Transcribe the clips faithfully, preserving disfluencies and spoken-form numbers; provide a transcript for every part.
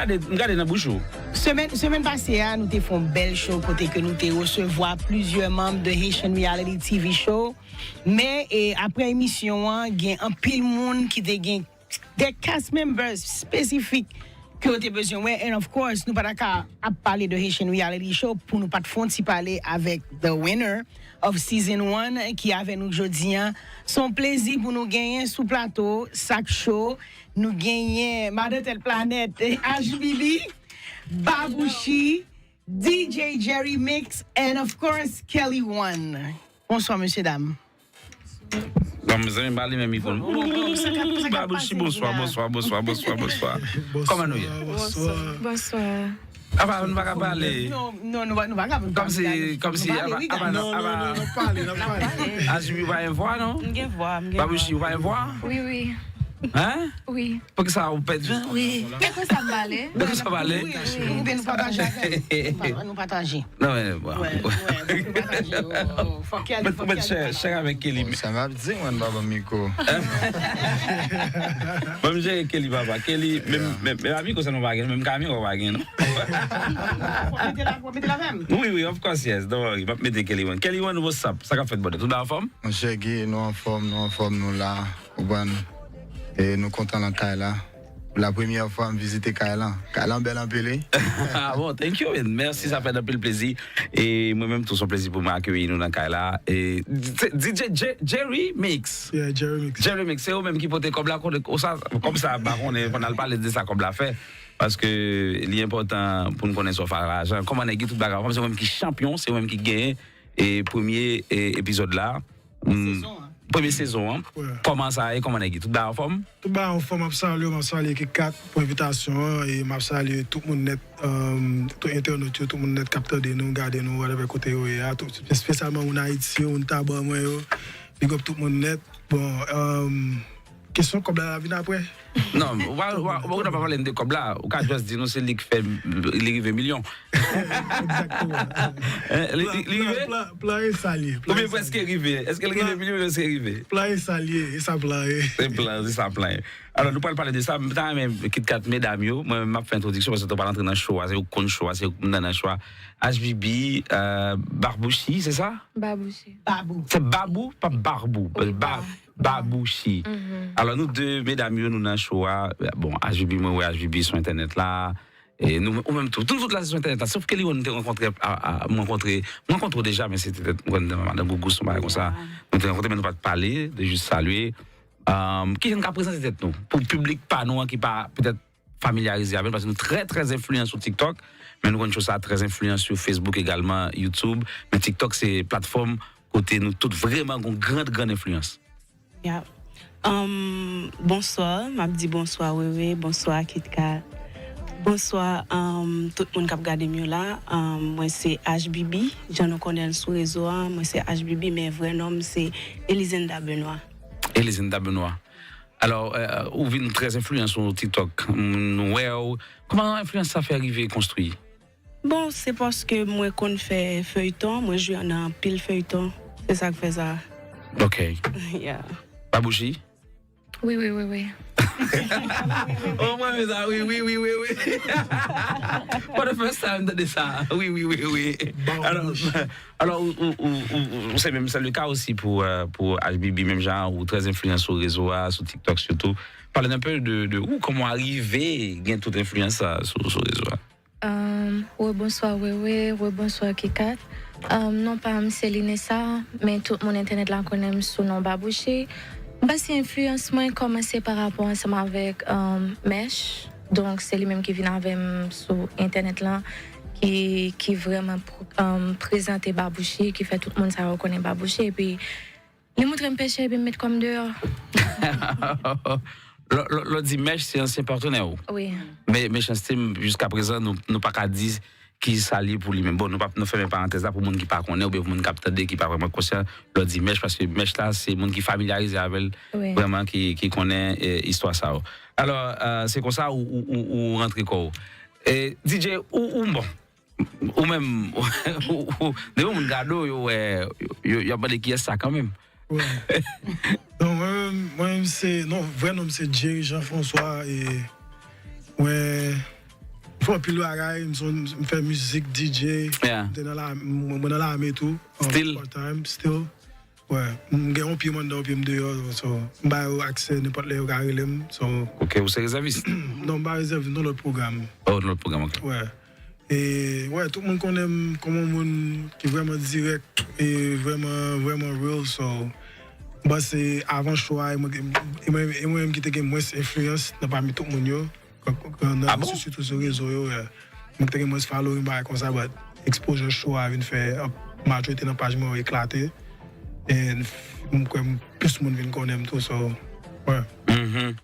gade, m gade nan bouch ou. Semèn, semèn pase a, nou te fè yon bèl show kote ke nou te resevwa plizyè manm de Haitian Reality T V Show. Men, e, apre emisyon an, gen anpil moun ki te gen de cast members espesifik ke yo te bezwen wè. And of course, nou pa ta ka ap pale de Haitian Reality Show pou nou pa t fè yon ti pale avèk the winner of season one ki avè nou jodi a. Se yon plezi pou nou genyen sou plato Sak Show. Nou genyen Madan Tèt Planèt, H B B, Babouchi, D J Jerry Mix, and of course, Kelly One. Bonswa, mesye dam. Bon, mezanmi, ba li menm mikwo. Babouchi, bonswa, bonswa, bonswa, bonswa, bonswa. Kòman nou ye? Bonswa. Bonswa. Apa, nou pa ka pale. Non, non, nou pa, nou pa ka pale. Kòmsi, kòmsi, apa, apa, apa. Non, non, non, n ap pale, n ap pale. Azubi pa gen vwa, non? M gen vwa, m gen vwa. Babouchi, ou pa gen vwa? Wi, wi. Hein? Wi. Poukisa ou pèdi? Wi. Poukisa m pale? Poukisa m pale? Wi, wi. Oubyen nou pataje avè l. Nou pa-, nou pataje. Non, men, bon. Wè, wè, fòk nou pataje. Oh, oh, fòk Kelly, fòk Kelly pale. Ou mèt chè, chè avèk Kelly. Bon, sa m ap di, mwen, m pa ban mikwo. Bon, m jere Kelly, papa. Kelly, menm, menm, menm amikwo sa nou pa gen, menm kamera ou pa gen, non? Fòk mete la, fòk mete la menm. Wi, wi, of course, yes. Don't worry, m ap mete Kelly One. Kelly One, what's up? Sa k ap fèt, brother? Tout bagay anfòm? Monchè Guy, nou anfòm, nou anfòm, nou la. Ou konprann? E nou kontan nan kay la. Pou la premyè fwa, m vizite kay la. Kay la bèl anpil, wi. Ah bon, thank you, man. Mèsi, sa fè n anpil plezi. E mwen menm tou, se yon plezi pou mwen akeyi nou nan kay la. E se D J J-, Jerry Mix. Yeah, Jerry Mix. Jerry Mix, se ou menm ki pote kòb la, kote, ou sa, kòb sa, m pa konnen, fò n al pale de sa kòb la fè. Paske li enpòtan pou n konnen sa w fè ak lajan. Kòman nèg yo tout bagay, kòm se ou menm ki chanpyon, se ou menm ki genyen, e premye, e, epizòd la. Mm. Sezon an. Premye sezon an. Wi. Kòman sa ye? Kòman nèg yo? Tout bagay anfòm? Tout bagay anfòm, m ap salye w, m ap salye Kit Kat pou envitasyon an, e m ap salye tout moun nèt, um, tout entènot yo, tout moun nèt k ap tande nou, gade nou, whatever kote yo ye a, tout, espesyalman moun Ayiti yo, moun Taba mwen yo, big up tout moun nèt. Bon, um, kesyon kòb la, la vin apre. Non, ou pa, ou pa, ou pa pale n de kòb la. Ou ka just di nou se li k fè, li rive milyon. Egzakteman. Hein, li, li, li rive? Plan, plan, plan, plan e sa l ye. Oubyen prèske rive? Èske l rive milyon, èske rive? Plan e sa l ye, e sa plan ye. Se plan, se sa plan ye. Alò, nou pral pale de sa. M ta renmen Kit Kat, medam yo, mwen menm m ap fè entwodiksyon paske nou pral antre nan show a, se ou k konn show a, se ou k nan, nan show a. H B B, euh, Barbouchi, se sa? Babouchi. Babou. Se Babou, pa Barbou. Wi, ba-, Babouchi. Mhm. Alò, nou de medam yo, nou nan show a. Bon, H B B, mwen wè H B B sou entènèt la. E nou, ou menm tou. Nou tout la sou entènèt la. Sof Kelly One, nou te rankontre, a, a, mwen rankontre, mwen rankontre w deja, men se te tèt, mwen konn madan Gougous, yon bagay konsa. Yeah. Nou te rankontre, men nou pa t pale, te jis salye. Um, kijan n ka prezante tèt nou? Pou piblik pa nou an ki pa, petèt, familyarize avè l, paske nou trè, trè enfliyan sou TikTok, men nou konn show sa trè enfliyan sou Facebook egalman, YouTube, men TikTok se platfòm kote nou tout vrèman gon gran, gran enfliyans. Ya. Um, bonswa, m ap di bonswa Wewe, bonswa Kit Kat. Bonswa, um, tout moun k ap gade m yo la. Um, mwen se H B B, jan nou konnen l sou rezo a, mwen se H B B, men vrè non m se Elizenda Benoit. Elizenda Benoit. Alò, euh, ou vin trè enfliyan sou TikTok. M, nou wè w. Kòman enfliyans sa fè rive konstwi? Bon, se paske mwen konn fè feyton, mwen jwe nan anpil feyton. Se sa k fè sa. Ok. Yeah. Babouchi? Wi, wi, wi, wi. Oh, mwen, mezanmi, wi, wi, wi, wi. For the first time, m tande sa. Wi, wi, wi, wi. Alò, alò, ou, ou, ou, ou, ou, se menm, se le ka osi pou, euh, pou H B B, menm jan, ou trè enfliyan sou rezo a, sou TikTok sitou. Pale n un peu de, de ou, kòman w arive gen tout enfliyans sa sou, sou rezo a? Um, rebonswa Wewe, rebonswa Kikat. Um, non pa m se Linessa, men tout moun entènèt la konnen m sou non Babouchi. M panse enfliyans mwen kòmanse pa rapò ansanm avèk, um, Mèch. Donk, se li menm ki vin avè m sou entènèt lan, ki, ki vrèman pr-, um, prezante Babouchi, ki fè tout moun sa yo konnen Babouchi. Epi, li montre m peche epi m met kò m deyò. Lè, lè, lè w di Mèch, se ansyen patnè w. Wi. Men, mechanste m, jiskaprezan, nou, nou pa ka di ki sa l ye pou li menm. Bon, nou pa, nou fèmen parantèz la pou moun ki pa konnen oubyen pou moun k ap tande, ki pa vrèman konsyan, lè w di Mèch, paske Mèch la, se moun ki familyarize avè l, wi, vrèman ki, ki konnen, e, istwa sa yo. Alò, e, se konsa ou, ou, ou, ou rantre kò w. E, D J, ou, ou, bon, ou menm, ou, ou, depi yon moun gade w, yo wè, yo, yo, y ap mande kiyès sa kanmenm. Wi. Non, mwen menm, mwen menm se, non, vrè non m se Jerry Jean François, e mwen, Bon, pil bagay, m son, m fè mizik, D J, Yeah. m te nan la, m- mwen nan lame tou, um, Still? Part time, still. Wè, m gen yon pye m anndan, yon pye m deyò, so, m ba yo aksè nenpòt lè yo ka rele m, so, Ok, ou se rezèvis? Non, m pa rezèv, non, lòt pwogram. Oh, nan lòt pwogram, ok. Wè. E, wè, tout moun konnen m kòm yon moun ki vrèman dirèk, e vrèman, vrèman real, so, m panse avan show a, e mwen, e mwen, e mwen menm ki te gen mwens enfliyans nan pami tout moun yo, nan, Ah bon? sitou sou rezo yo, wè. Mwen ki te gen mwens following, bagay konsa, but exposure show a vin fè, majorite nan paj mwen yo eklate, and m kwè m- plis moun vin konnen m tou, so, wè. Mhm.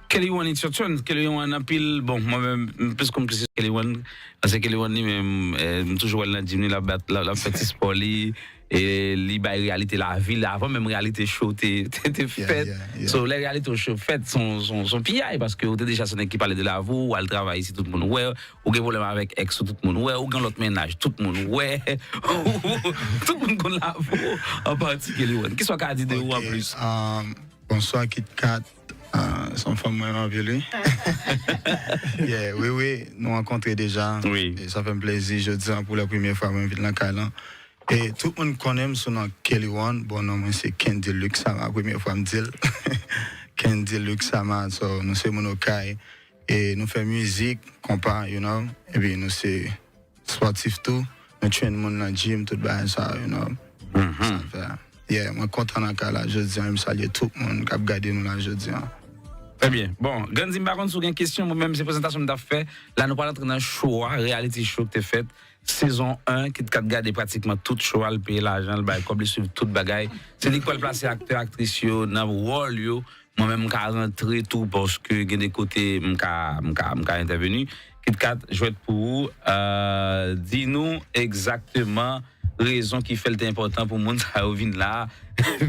Kelly One, it's your turn. Kelly One, anpil, bon, mwen menm, m plis konn plis Kelly One, paske Kelly One li menm, eh, m toujou wè l nan gym li, l ap bat, l ap, l ap fè ti spò li, e li bay reyalite lavi l, avan menm reyalite show te, te, te Yeah, fèt. yeah, yeah. So, lè reyalite show fèt, son, son, son piyay, paske ou te deja se nèg ki pale de lavi w, ou al travay isi tout moun wè, ou gen pwoblèm avèk ex ou tout moun wè, ou gen lòt mennaj tout moun wè, tout moun konn lavi w, an pati Kelly One. Kisa w ka di de ou Ok, anplis? um, Bonswa, Kit Kat. Uh, se yon fanm mwen anpil, wi. Yeah, wi, wi, nou rankontre deja. Wi. E sa fè m plezi, jodi an, pou la premyè fwa, mwen vin nan kay lan. E tout moun konnen m sou non Kelly One. Bon, non mwen se Kendy Luxama, premyè fwa m di l. Kendy Luxama, so, nou se moun Okay. E nou fè mizik, konpa, you know. Epi nou se spòtif tou. Nou train moun nan gym, tout bagay sa, you know. Sa fè. Yeah, mwen kontan nan kay la jodi an, m salye tout moun k ap gade nou la jodi an. Trè byen. Bon, Grandy, m pa konn si w gen kesyon, mwen menm se prezantasyon m t ap fè. La, nou pral antre nan show a, reality show ki te fèt, sezon en, Kit Kat gade pratikman tout show a, l peye lajan, l bay kòb, li swiv tout bagay. Se li k pral plase aktè, aktris yo nan wòl yo. Mwen menm, m ka rantre tou, paske gen de kote m ka, m ka, m ka entèveni. Kit Kat, jwèt pou ou. Euh, di nou egzakteman rezon ki fè l te enpòtan pou moun sa yo vin la,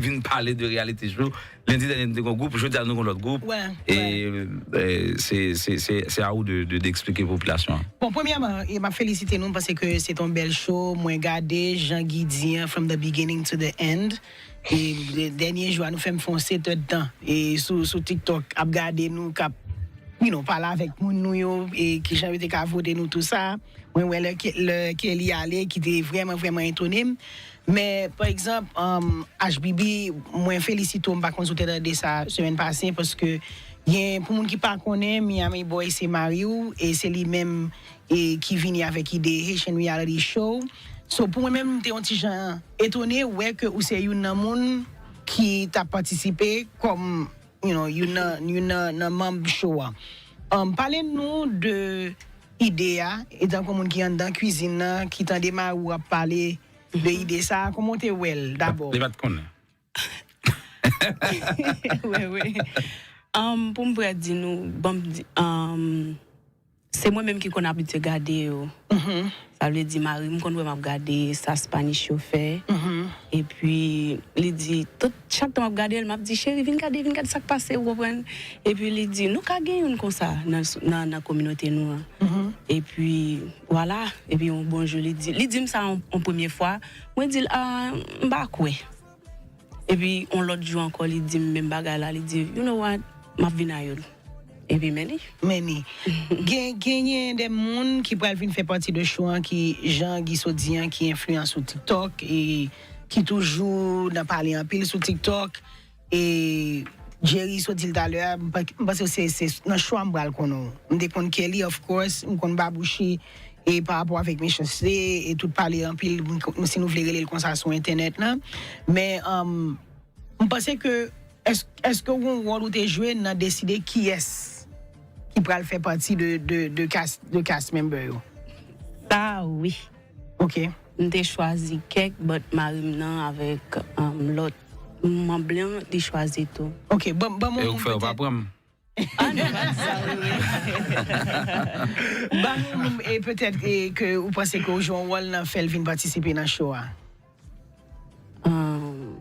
vin pale de reality show. Lendi dènye, nou te gen yon gwoup, jodi a, nou gen yon lòt gwoup. Wè, E, e, se, se, se, se a ou de, de, de eksplike popilasyon an. Bon, premyèman, e m ap felisite nou, m panse ke se te yon bèl show. Mwen gade, jan Guy di an, from the beginning to the end. E de- dènye jou a, nou fè m fè yon sèt èdtan. E sou, sou TikTok, ap gade nou, k ap, you know, pale avèk moun nou yo, e kijan yo te ka vote nou, tou sa. Mwen wè lè, ke- lè Kelly ale, ki te vrèman, vrèman etone m. Men, pa egzanp, um, H B B, mwen felisite w, m pa konn si w te tande sa semèn pase, paske gen, pou moun ki pa konnen, Miami Boy se mari w, e se li menm e, ki vini avèk ide Haitian Reality Show. So, pou mwen menm, m te yon ti jan etone wè ke ou se youn nan moun ki t ap patisipe kòm, you know, youn nan, youn nan, nan manm show a. Um, pale nou de ide a, etankou moun ki anndan kwizin nan, ki tande mari w ap pale de ide sa a, kòman w te wè l dabò? Li pa t konnen. Wi, wi. Um, pou m vrè di nou, ban m di, um, se mwen menm ki konn abitye gade yo. Sa vle di, mari m konn wè m ap gade sa Spanish yo fè. Epi, li di, tout, chak tan m ap gade l, m ap di, cheri, vin gade, vin gade sa k pase, ou konprann? Epi, li di, nou ka gen youn konsa nan, nan, nan kominote nou an. Epi, vwala. Epi, yon bon jou, li di, li di m sa yon, yon premye fwa. Mwen di l, ah, m pa kwè. Epi, yon lòt jou ankò, li di m menm bagay la, li di, you know what, m ap vin a yo. Epi, men li. Men ni. Gen, genyen de moun ki pral vin fè pati de show an ki, jan Guy sot di an, ki enfliyan sou TikTok, e ki toujou nan pale anpil sou TikTok. E Jerry sot di l talè a, m pa- m panse se, se nan show a m pral konnen w. M te konn Kelly, of course, m konn Babouchi, e pa rapò avèk Mechanste, e tout pale anpil, m- si nou vle rele l konsa sou entènèt lan. Men, um, m panse ke, èske, èske w gen yon wòl ou te jwe nan deside kiyès ki pral fè pati de, de, de cast, de cast member yo? Sa, wi. Ok. M te chwazi kèk, but mari m nan avèk, um, lòt manm lan, li chwazi tou. Ok, ban, ban E mwen ou k fè yo pa petèt- pran m. Ah non, pa di sa, wi, wi. Ban nou, e petèt e ke ou panse ke ou jwe yon wòl nan fè l vin patisipe nan show a. Um,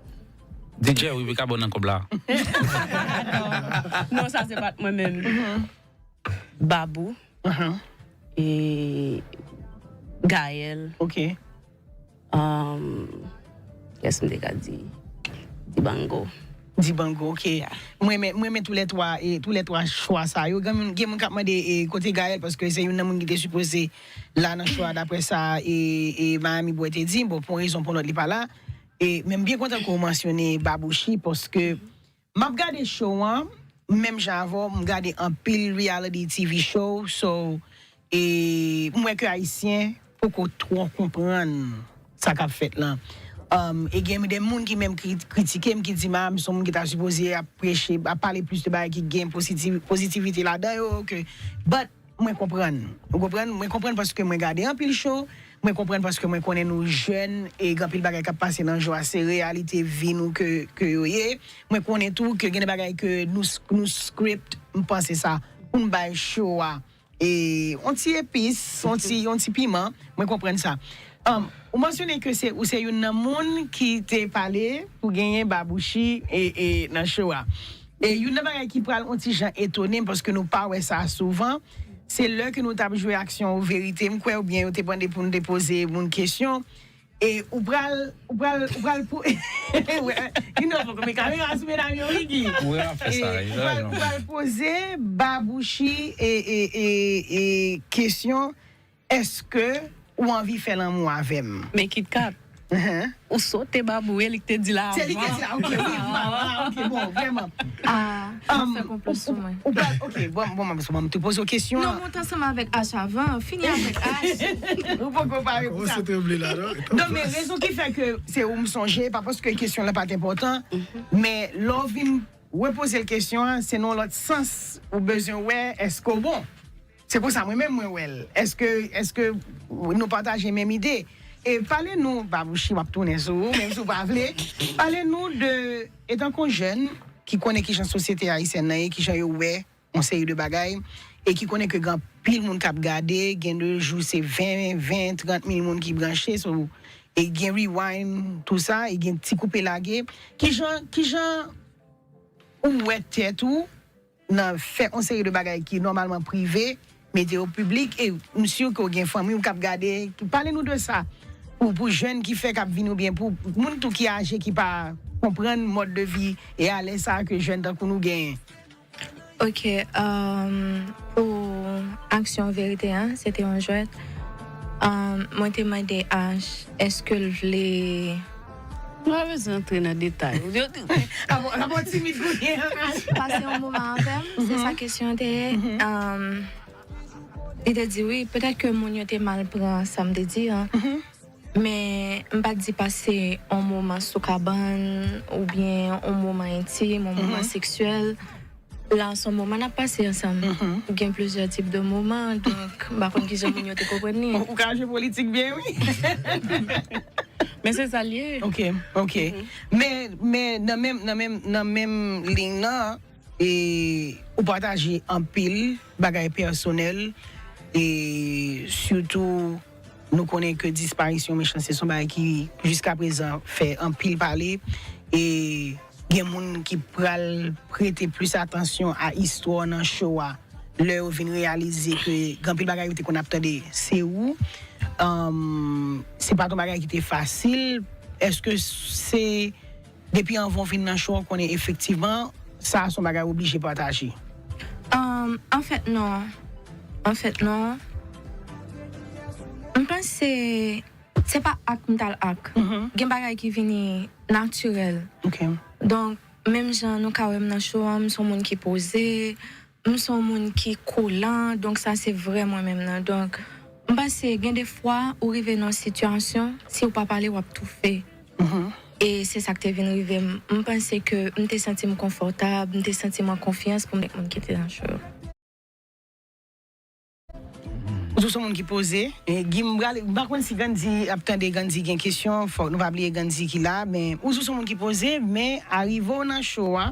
D J, wi, wi, ka bon nan kòb la. non, sa se pa t mwen menm. Babou. E Gaël. Ok. Um, kiyès m te ka di? Dibango. Dibango, ok. Mwen renmen, mwen renmen tou lè twa, e, tou lè twa chwa sa yo. Gen moun, gen moun k ap mande, e, kote Gaël, paske se youn nan moun ki te sipoze la nan chwa, daprè sa, e, e, Miami Boy te di. Bon, pou yon rezon pou yon lòt, li pa la. E, men m byen kontan ke w mansyone Babouchi, paske m ap gade show an, menm jan avè w, m gade anpil reality T V show, so, e m wè ke Ayisyen poko twò konprann sa k ap fèt lan. Um, e gen de moun ki menm kri- kritike m, ki di, "Ma, m se yon moun ki ta sipoze ap preche, ap pale plis de bagay ki gen pozitiv, pozitivite ladan yo, ke." But, mwen konprann. Ou konprann? Mwen konprann paske mwen gade anpil show, mwen konprann paske mwen konnen nou jèn, e gen anpil bagay k ap pase nan jou a, se reyalite vi nou ke, ke yo ye. Mwen konnen tou ke gen de bagay ke nou, nou script, m panse sa, pou n bay show a, e, yon ti epis, yon ti, yon ti piman, mwen konprann sa. Um, ou mansyone ke se, ou se youn nan moun ki te pale pou genyen Babouchi e, e nan show a. E youn nan bagay ki pral yon ti jan etone m, paske nou pa wè sa souvan, se lè ke nou t ap jwe aksyon ou verite, m kwè, oubyen yo te mande pou n te poze moun kesyon. E ou pral, ou pral, ou pral pou, wè, you know, fòk men kamera sou medam yo, wi, Guy. Ou wè, ap fè sa, e, ou pral, ou pral poze Babouchi e, e, e, e kesyon, èske ou anvi fè lanmou avè m? Men KitKat, ou sote Babou, e li k te di la avan. Se li k te di la, ok, wi, vwala, ok, bon, vrèman. Ah, ou fè konplo sou mwen. Ou pral, ok, bon, bon, m te poze w kesyon an. Non, monte ansanm avèk H avan, fini avèk H. Ou poko pare pou sa. Kòmanse tranble la, non? Non, men rezon ki fè ke se ou m sonje, pa paske kesyon la pa t enpòtan, men lè w vin repoze l kesyon an, se nan yon lòt sans ou bezwen wè èske w bon. Se konsa mwen menm mwen wè l. Èske, èske nou pataje menm ide? E pale nou, Babouchi, w ap tounen sou ou, menm si w pa vle. Pale nou de, etanke yon jèn ki konnen kijan sosyete ayisyèn nan ye, kijan yo wè yon seri de bagay, e ki konnen ke gen anpil moun k ap gade, gen de jou se ven, ven, trant mil moun ki branche, so, e gen rewind, tou sa, e gen ti koupe lage. Kijan, kijan ou wè tèt ou nan fè yon seri de bagay ki nòmalman prive, mete yo piblik, e m si ke w gen fanmi w k ap gade, pale nou de sa. Pou, pou jèn ki fèk ap vini, oubyen pou moun tou ki aje, ki pa konprann mòd de vi e alèz sa ke jèn tankou nou genyen. Ok, um, pou aksyon verite an, se te yon jwèt. Um, mwen te mande Ash, èske l vle... Nou pa bezwen antre nan detay. Abon, abon timid kounye an. Ash pase yon moman avè m, se sa kesyon an te ye. Um, li te di wi, petèt ke moun yo te mal pran sa m te di an. Men m pa t di pase yon moman sou kabann oubyen yon moman entim, yon moman seksyèl. La, se yon moman n ap pase ansanm. Gen plizyè tip de moman, donk m pa konn kijan moun yo te konprann li. Ou ka jwe politik byen, wi. Men se sa l ye. Ok, ok. Men, men nan menm, nan menm, nan menm liy nan, e ou pataje anpil bagay pèsonèl, e sitou nou konnen ke disparisyon Mechanste se yon bagay ki jiskaprezan fè anpil pale, e gen moun ki pral prete plis atansyon a istwa w nan show a lè yo vin reyalize ke gen anpil bagay yo te konn ap tande se ou. Um, se pa t yon bagay ki te fasil. Èske se depi anvan w vin nan show, w konnen efektivman sa a se yon bagay w oblije pataje? Um, anfèt, non. Anfèt, non. M panse se pa ak m t al ak. Gen bagay ki vini natirèl. Ok. Donk, menm jan nou ka wè m nan show an, m se yon moun ki poze, m se yon moun ki kolan, donk sa se vrè mwen menm nan. Donk, m panse gen de fwa ou rive nan yon sitiyasyon, si w pa pale, w ap toufe. E se sa k te vin rive m. M panse ke m te santi m konfòtab, m te santi m an konfyans pou m te moun ki te nan show. Ou sou son moun ki poze. E, Guy, m prale, m pa konn si Gandhi ap tande, Gandhi gen kesyon, fòk nou pa bliye Gandhi ki la, men ou sou son moun ki poze, men arive w nan show a,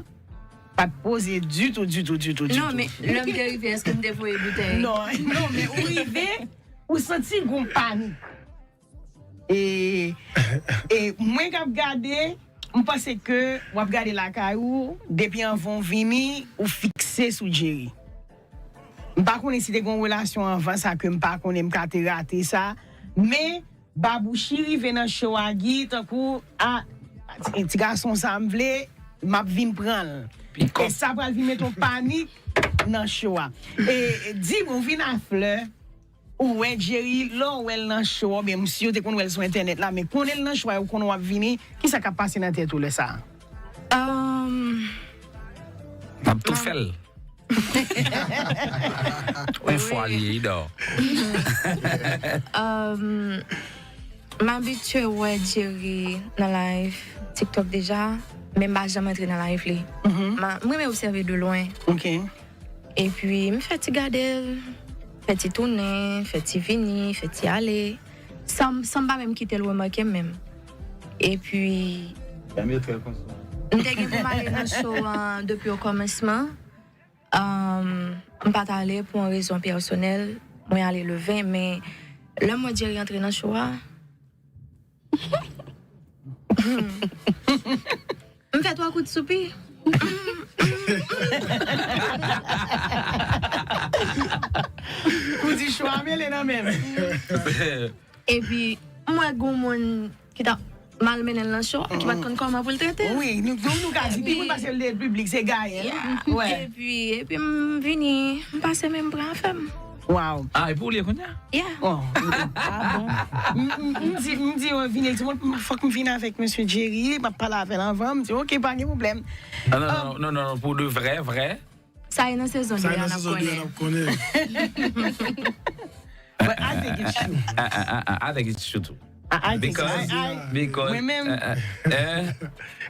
pa t poze ditou, ditou, ditou, ditou. Non, men lè m te rive, èske m te voye boutèy? Non, non, men ou rive, ou santi gon panik. E, e mwen k ap gade, m panse ke w ap gade lakay ou, depi anvan w vini, ou fikse sou Jerry. M pa konnen si te gen yon relasyon anvan sa ke m pa konnen, m ka te rate sa, men Babouchi rive nan show a Guy, tankou, a, ti, ti gason sa m vle, m ap vin pran l. E sa pral vin mete yon panik nan show a. E di m, ou vin a flè, ou wè Jerry, lè w wè l nan show a, oubyen m si w te konn wè l sou entènèt la, men konnen l nan show a, ou konnen w ap vini, kisa k ap pase nan tèt ou lè sa a? Um, M ap tou fè l. Yon fwa li ye, li dò. Um, m abitye wè Jerry nan live TikTok deja, men m pa janm antre nan live li. M renmen obsève de lwen. Ok. Epi m fè ti gade l, fè ti tounen, fè ti vini, fè ti ale. San, san m pa menm kite l remake m menm. Epi. M te gen pou m ale nan show an depi o kòmansman. Um, m pa t ale pou yon rezon pèsonèl. Mwen ale le ven, men lè m wè Jerry antre nan show a, m fè twa kout soupi. Ou di show a mele nan men m. Epi, m wè gen moun ki ta mal mennen l nan show, ki pa t konn kòman pou l trete l. Wi, nou, nou, nou ka di, ki moun pase l de piblik, se Gaël. Epi, epi m vini, m pase men m pran afè m. Wow. Ah, epi ou li ye kounye a? Yeah. Oh. Ah bon. M di, m di, vini, l di, mwen, fòk m vin avèk mesye Jerry, m ap pale avè l anvan, m di, ok, pa gen pwoblèm. Ah, non, non, non, non, non, pou de vrè, vrè. Sa e nan sezon de a n ap konnen. But I think it's true. I, I, I, I think it's true too. I, I think so. Because, I, I, because, mwen menm. Eh, eh, eh.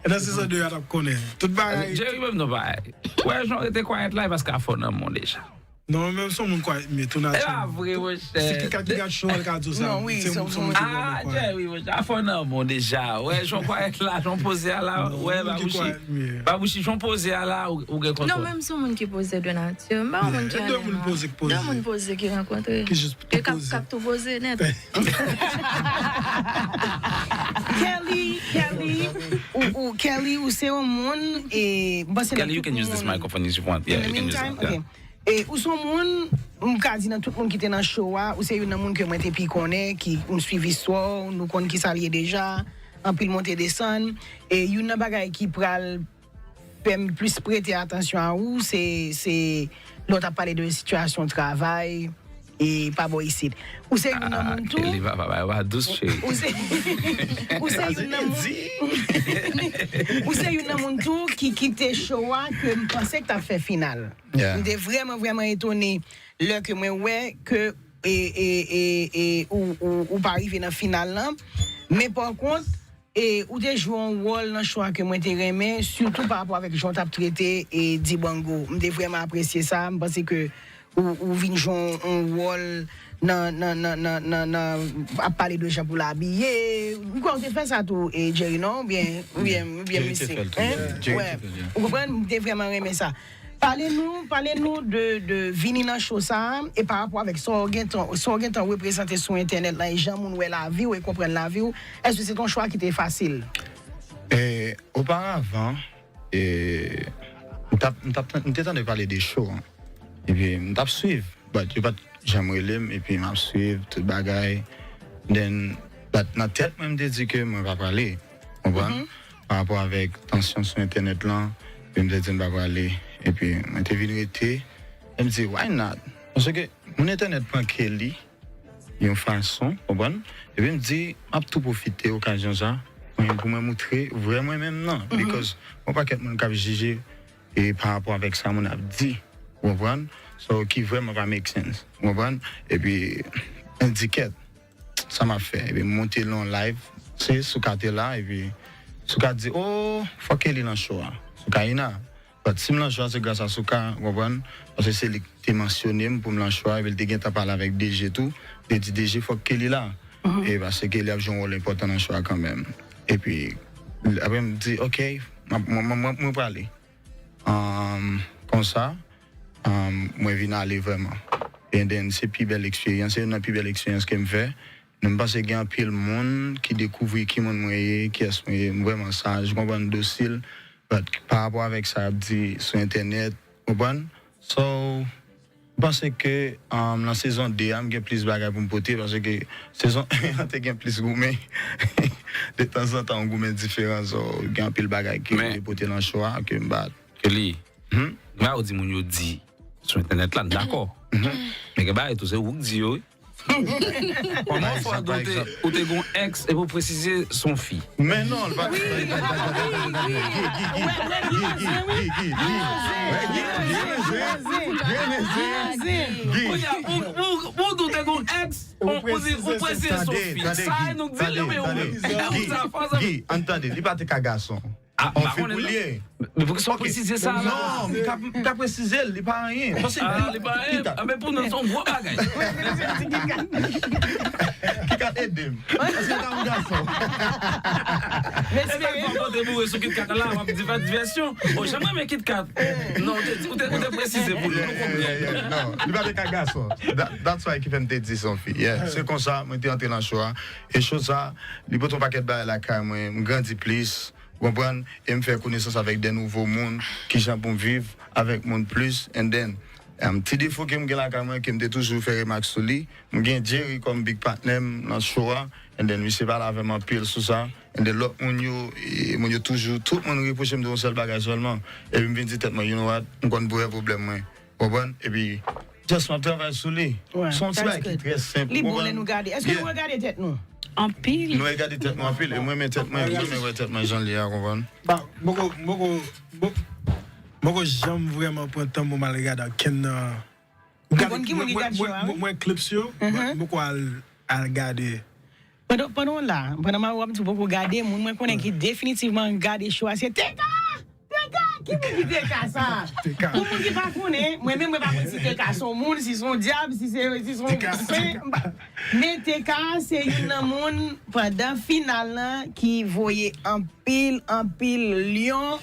E nan sezon de a n ap konnen. Tout bagay. Jerry menm non pa. Wè, jan w rete kwayèt la, e paske afè w nan men w deja. Non, mwen menm se yon moun kwayèt m ye, tou E pa natirèlman. vre, monchè. Se ki kat ki gad show a l ka di w sa. Non, wi, Se se yon se yon yon moun ki Ah, vrèman kwayèt. Jerry, monchè. Afè w nan men w deja. Wè, jan w kwayèt la, jan w poze a la, Non, wè, moun ki babouchi. Kwayèt m ye. Babouchi, jan w poze a la, ou, ou gen Non, kontwòl. Menm se yon moun ki poze de nati. M pa yon moun ki Yeah, ale de moun nan. Poze ki poze. De moun poze ki rankontre. Ki jis Yo k ap, poze. K ap tou poze nèt. Kelly, Kelly, ou, ou, Kelly, ou se yon moun, e, m panse nan Kelly, you tout can use this moun. Microphone if you want. Yeah, In the you can use meantime, it. Yeah. Ok. E ou se yon moun, m ka di nan tout moun ki te nan show a, ou se youn nan moun ke mwen te pi konnen, ki m swiv istwa w, nou konn ki sa l ye deja, anpil monte desann. E youn nan bagay ki pral fè m plis prete atansyon a ou, se, se lè w t ap pale de sitiyasyon travay, e pa bò isit. Ou se youn nan moun tou. Li pa, pa, pa, pa dous, cheri. Ou se, ou se youn nan moun, ou se youn nan moun tou ki kite show a ke m panse k t ap fè final. Yeah. M te vrèman, vrèman etone lè ke mwen wè ke e, e, e, e, ou, ou, ou pa rive nan final lan. Men pa kont, e, ou te jwe yon wòl nan show a ke mwen te renmen, sitou pa rapò avèk jan w t ap trete e Dibango. M te vrèman apresye sa. M panse ke ou, ou vin jwe yon, yon wòl nan, nan, nan, nan, nan, nan ap pale de jan pou l abiye. M kwè ou te fè sa tou, e Jerry, non? Oubyen, oubyen, oubyen Jerry te misye? fè l tou, Hein? yeah. Jerry Wè. te fè l, yeah. Ou konprann? M te vrèman renmen sa. Pale nou, pale nou de, de vini nan show sa a, e pa rapò avèk sa w gentan, sa w gentan reprezante sou entènèt la, e jan moun wè lavi w e konprann lavi w, èske se te yon chwa ki te fasil? E, oparavan, e, m t ap, m t ap, m te tande pale de show an. Epi m t ap swiv, but yo pa t janm rele m, epi m ap swiv tout bagay. Then, but nan tèt mwen, m te di ke mwen pa prale. Konprann? Pa rapò avèk tansyon sou entènèt lan, epi m te di m pa prale. Epi mwen te vin rete, e m di, why not? Paske moun entènèt pran ke li, yon fason, konprann? Epi m di, m ap tou pwofite okazyon sa, mwen, pou mwen moutre vrè mwen menm nan. Because yon pakèt moun k ap jije e pa rapò avèk sa moun ap di, ou konprann? So, ki vrèman pa make sense, ou konprann? Epi, m di kèt, sa m ap fè? Epi m monte l nan live, se Souka te la, epi Souka di, oh, fòk ke li nan show a. Souka Ina. But si m nan show a, se gras a Souka, ou konprann? Paske se li ki te mansyone m pou m nan show a, epi l te gentan pale avèk D J tou, li te di D J fòk ke li la. E paske li ap jwe yon wòl enpòtan nan show a kanmenm. Epi, apre m di, ok, m ap, mwen, mwen, mwen, mwen prale. Um, konsa, um, mwen vin ale vrèman. And then, se pi bèl eksperyans, se youn nan pi bèl eksperyans ke m fè. Men m panse gen anpil moun ki dekouvri ki moun mwen ye, kiyès mwen ye. M vrèman saj, ou konprann, dosil. But pa rapò avèk sa y ap di sou entènèt, ou konprann? So, m panse ke, um, nan sezon de a, m gen plis bagay pou m pote, paske sezon en an te gen plis goumen. detanzantan, yon goumen diferan, so, gen anpil bagay ke m te pote nan show a, ke m pa. Ke li. M pa di moun yo di sou entènèt la, m dakò. Men gen bagay tou, se ou k di yo, wi. Kòman fwa ou te, ou te gon ex epi ou presize se yon fi? Men non, li pa. Gi, Gi, Gi, Gi, Gi, Gi, Gi, Gi, Gi, Gi. Kounye a, ou, ou, ou di ou te gon ex, ou, ou di ou presize se yon fi. Sa nou di l, men ou menm. Gi, ann tande, li pa te ka gason. Ah, on fi pou l ye. Men pou ki sa w presize sa la? Non, m ka, m ka presize l, li pa anyen. Paske ah, li pa anyen. Ah, men pou nou, se yon gwo bagay. Kit Kat ede m. Paske m ta yon gason. Men se pa yon kote boure sou Kit Kat la, w ap di fè divèsyon. O, janm renmen Kit Kat. Non, ou te, ou te, ou te presize pou nou, nou konprann. Non, li pa te ka gason. That, that's why ki fè m te di se yon fi. Yeah. Se konsa, mwen te antre nan show a. E show sa, li pote yon pakèt bagay lakay mwen, m grandi plis. Ou konprann? E m fè konesans avèk de nouvo moun, kijan pou m viv avèk moun plis. And then, um, ti defo ke m gen lakay mwen, ke m te toujou fè remak sou li, m gen Jerry kòm big patnè m nan show a. And then, misye pale avè m anpil sou sa. And then, lòt moun yo, e, moun yo toujou, tout moun repwoche m de yon sèl bagay sèlman. Epi m vin di tèt mwen, you know what? M konn vrè pwoblèm mwen. Konprann? Epi, just m ap travay sou li. Se yon ti bagay ki trè senp. Li bon lè nou gade. Èske nou regade tèt nou? Anpil. Nou regade tèt nou anpil. E mwen, men tèt mwen, mwen, men wè tèt mwen jan li a, konprann? Ba, m poko, m poko, m poko, m poko janm vrèman pran tan pou m al gade ankenn nan. Ou konn ki moun ki gade show a, wi? Mwen, mwen clips yo, mwen, m poko al, al gade. Pandan, pandan w la, pandan m ap di w poko gade, moun mwen konnen ki definitivman gade show a, se Teka! Teka! Ki moun ki Teka sa? Pou moun ki pa konnen, mwen menm mwen pa konn si Teka se yon moun, si se yon dyab, si se, si se yon sen. Men Teka se youn nan moun pandan final lan ki voye anpil, anpil lyon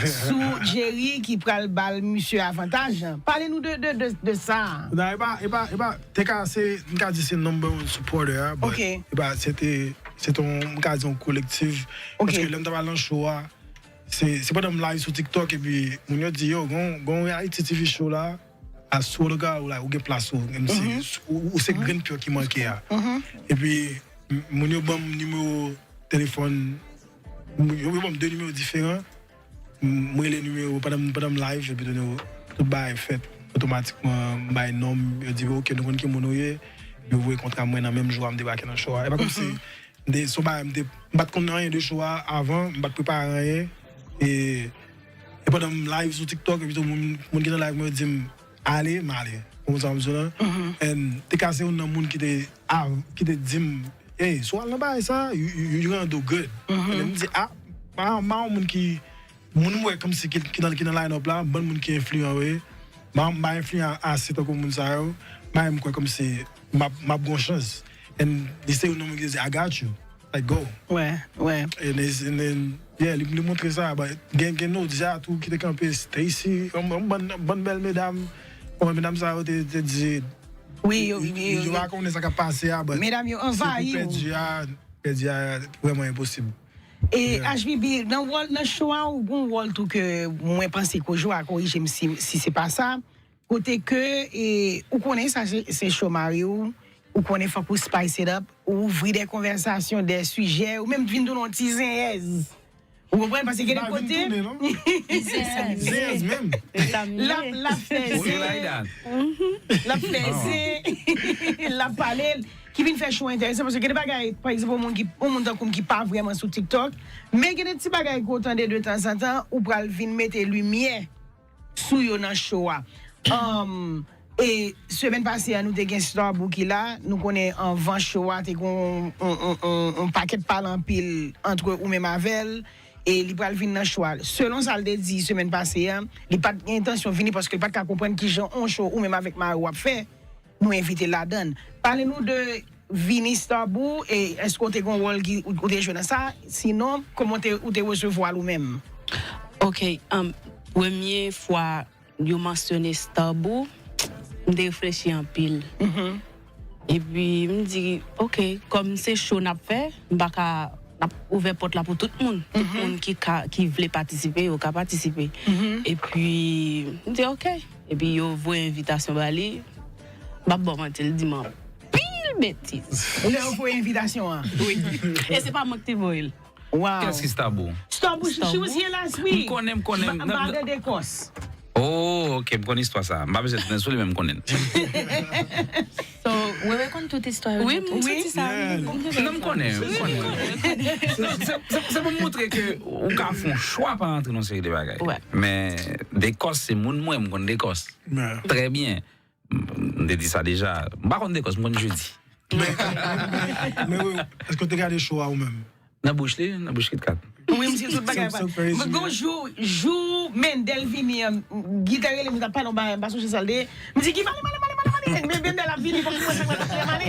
sou Jerry ki pral ba l misye avantaj. Pale nou de, de, de, de sa. Non, e pa, e pa, e pa, Teka se, m ka di se number one supporter a, but e pa, se te, se te yon, m ka di yon kolektif. Paske lè m t ap al nan show a, se, se pandan m live sou TikTok, epi moun yo di, yo, gon, gon Haiti T V show la, I swear to God, ou la, ou gen plas ou, menm si ou, ou se grenn pyè ki manke a. Epi, m-, moun yo ban m nimewo telefòn, m-, yo, yo ban m de nimewo diferan. M-, m rele nimewo pandan m, pandan m live, epi tou, tout bagay fèt. Otomatikman, m bay non m, yo di, "Ok, nou konn ki moun ou ye." Yo voye kontra mwen nan menm jou a, m debake nan show a. E pa kòmsi, m te, se yon bagay, m te, m pa t konn anyen de show a avan, m pa t prepare anyen. E, e pandan m live sou TikTok, epi tou moun, moun ki nan live mwen yo di m, "Ale," m ale. Ou konprann sa m di w lan? And Teka se youn nan moun ki te, a, ki te di m, "Hey, si w al nan bagay sa, you, you, you gonna do good." And m di, "Ah, m pa, m pa yon moun ki, moun m wè kòmsi ki, ki nan, ki nan line-up la, bann moun ki enfliyan yo ye. M pa, m pa enfliyan ase tankou moun sa yo. M pa menm kwè kòmsi m ap, m ap gon chans." And li se youn nan moun ki te di, "I got you." Like, go. Wè, wè. And, it's, and then, yeah, li, li montre sa, but gen, gen Nodia tou ki te kanpe, Stacy, yon, yon bann, bann bèl medam. Bon, medam sa yo te, te di, wi, yo, yo, yo, yo pa konnen sa k ap pase a, but medam yo anvayi ou. Pèdi a, pèdi a vrèman enposib. E H B B, nan wòl, nan show a, ou gon wòl tou ke mwen panse ke ou jwe a, korije m si, si se pa sa. Kote ke, e, ou konnen sa se, se show mari w, ou konnen fòk ou spice it up, ou ouvri de konvèsasyon, de sijè, ou menm vin tounen yon ti zenyèz. Ou konprann? Paske gen de kote. Zenyèz menm. L ap, l ap fè zen. L ap fè zen. L ap pale. Ki vin fè show enteresan, paske gen de bagay, pa egzanp, yon moun ki, yon moun tankou m ki pa vrèman sou TikTok, men gen de ti bagay ke w tande de tanzantan, ou pral vin mete limyè sou yo nan show a. Um, e semèn pase a, nou te gen Starboo ki la. Nou konnen anvan show a, te gen yon, yon, yon, yon, yon pakèt pale anpil antre ou menm avè l. E li pral vin nan show a. Selon sa l te di semèn pase a, li pa t gen entansyon vini paske li pa t ka konprann kijan yon show ou menm avèk mari w ap fè. Nou envite l ladan l. Pale nou de vini Starboo, e èske w te gen yon wòl ki, ou, ou te jwe nan sa? Sinon, kòman w te, ou te resevwa l ou menm? Ok, um, premye fwa yo mansyone Starboo, m te reflechi anpil. Epi, m di, ok, kòm se show n ap fè, m pa ka, n ap ouvè pòt la pou tout moun. Tout moun ki ka, ki vle patisipe, yo ka patisipe. Epi, m di, ok. Epi, yo voye envitasyon ba li. M p ap ba w manti, li di m anpil Betiz. Lè yo voye envitasyon an. Wi. E se pa mwen ki te voye l. Wow. Kès ki Starboy? Starboy, she, she was here last week. M konnen, m konnen. Ba- Baden Dekòs. Oh, ok, m konn istwa sa. M pa bezwen tounen sou li, men m konnen l. So, Wewe konn tout istwa yo. Wi, m tout sa. Non, m konnen, m konnen. Non, se, se, se pou m montre ke ou ka fè yon chwa pa rantre nan seri de bagay. Men Dekòs se moun mwen, m konn Dekòs. Trè byen. M, m te di sa deja. M pa konn Dekòs, m konn Jedi. Men, men wi, èske w te gade show a ou menm? Nan bouch li, nan bouch KitKat. Wi, m di tout bagay. Mwen gon jou, jou Mendel vini an, Guy te rele m, li t ap pale yon bagay, m pa sonje sa l te ye. M di, Guy, m ale, m ale, m ale, m ale, m ale. Men Mendel ap vini, fòk mwen sa mwen ale.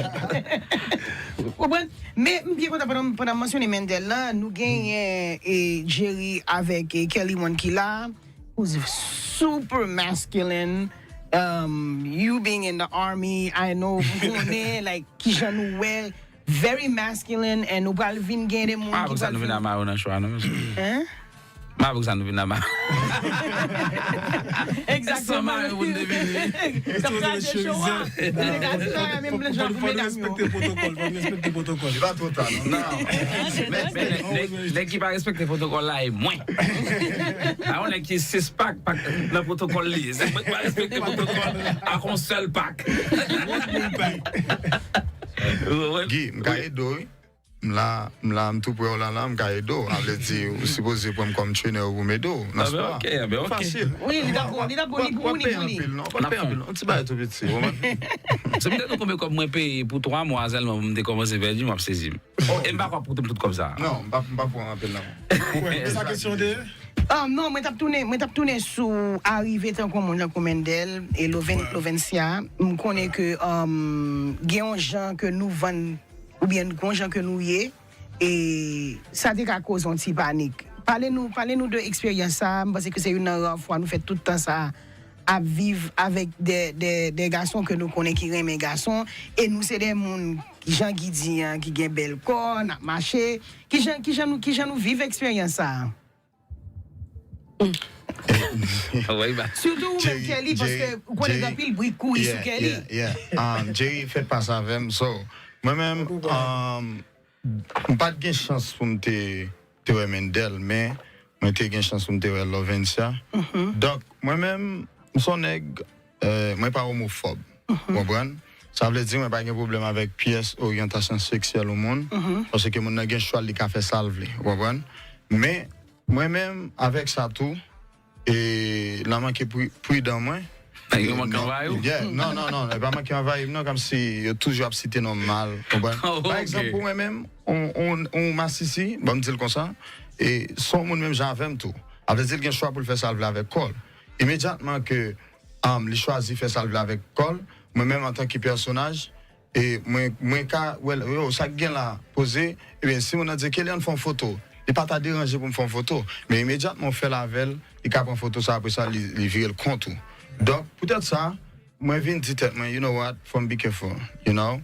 Ou konprann? Men m byen kontan pandan, pandan m mansyone Mendel la, nou genyen, e, Jerry avèk, e, Kelly One ki la. Who's super masculine. Um, you being in the army, I know, m konnen, like, kijan nou wè, very masculine, and nou pral vin gen de moun ki pral vin. Ah, pou sa nou vin amare nan show a, non, mesye. Hein? Ma pou sa nou vin amare. Exactement. San mare pou nou te vini. Sa kraze show a. Nèg a di sa, menm blan jan pou medam yo. Fò nou respekte pwotokòl, fò nou respekte pwotokòl. Li pa twò ta, non. Non. Men, men, nèg, nèg ki pa respekte pwotokòl la, e mwen. A yon nèg ki sis pak, pak nan pwotokòl li. Se mwen ki pa respekte pwotokòl ak yon sèl pak. Guy, m ka ede w, wi. M la, m la, m tou prè w la, la, m ka ede w. A vle di, ou sipoze pran m kòm trainer ou pou m ede w nan spò a. Ah, ben, ok, ah, ben, ok. Fasil. Wi, li t ap bon, li t ap bon, li pou ou, li pou li. W ap peye anpil, non, w ap peye anpil, non. Yon ti bagay tou piti, w konprann? Si m te konn konbyen kòb mwen peye pou twa mwa sèlman pou m te kòmanse pèdi, m ap sezi m. E m pa kwè pou tout, tout kòb sa a. Non, m pa, m pa pran anpil, non. Sa kesyon de? Ah, non, mwen t ap tounen, mwen t ap tounen sou arive tankou moun tankou Mendel e Loven-, Lovencia. M konnen ke, um, gen yon jan ke nou vann oubyen gon jan ke nou ye, e sa te ka koze yon ti panik. Pale nou, pale nou de eksperyans sa a. M panse ke se youn nan ra fwa nou fè tout tan sa a ap viv avèk de, de, de gason ke nou konnen ki renmen gason, e nou se de moun, jan Guy di an, ki gen bèl kò, n ap mache. Kijan, kijan nou, kijan nou viv eksperyans sa a? Sitou ou menm, Kelly, paske ou konnen gen anpil bri k kouri sou Kelly. Yeah, yeah, yeah. Um, Jerry fè pas avè m. So, mwen menm, um, m pa t gen chans pou m te, te wè Mendel, men mwen te gen chans pou m te wè Lovencia. Donk, mwen menm, m se yon nèg, euh, mwen pa omofòb. Ou konprann? Sa vle di mwen pa gen pwoblèm avèk pyès oryantasyon seksyèl yon moun, paske moun nan gen chwa l, li ka fè sa l vle. Ou konprann? Men, mwen menm, avèk sa tou, e, nan manke pri-, pridan mwen. Yo manke anvayi w? Yeah, non, non, non, e pa manke anvayi m, non, kòmsi yo toujou ap site non m mal, konprann? Pa egzanp, pou mwen menm, on, on, on masisi, ban m di l konsa, e se yon moun menm jan avè m tou. A vle di, l gen chwa pou l fè sa l vle avèk kò l. Imedyatman ke, um, li chwazi fè sa l vle avèk kò l, mwen menm, antanke pèsonaj, e mwen, mwen ka wè l, yo, sa k gen la, poze, ebyen, si moun nan di, Kelly, ann fè yon foto, li pa ta deranje pou m fè yon foto, men imedyatman w fè l avè l, li ka pran foto sa, apre sa, li, li vire l kont ou. Donk, poutèt sa, mwen vin di tèt mwen, you know what, fò m be careful, you know?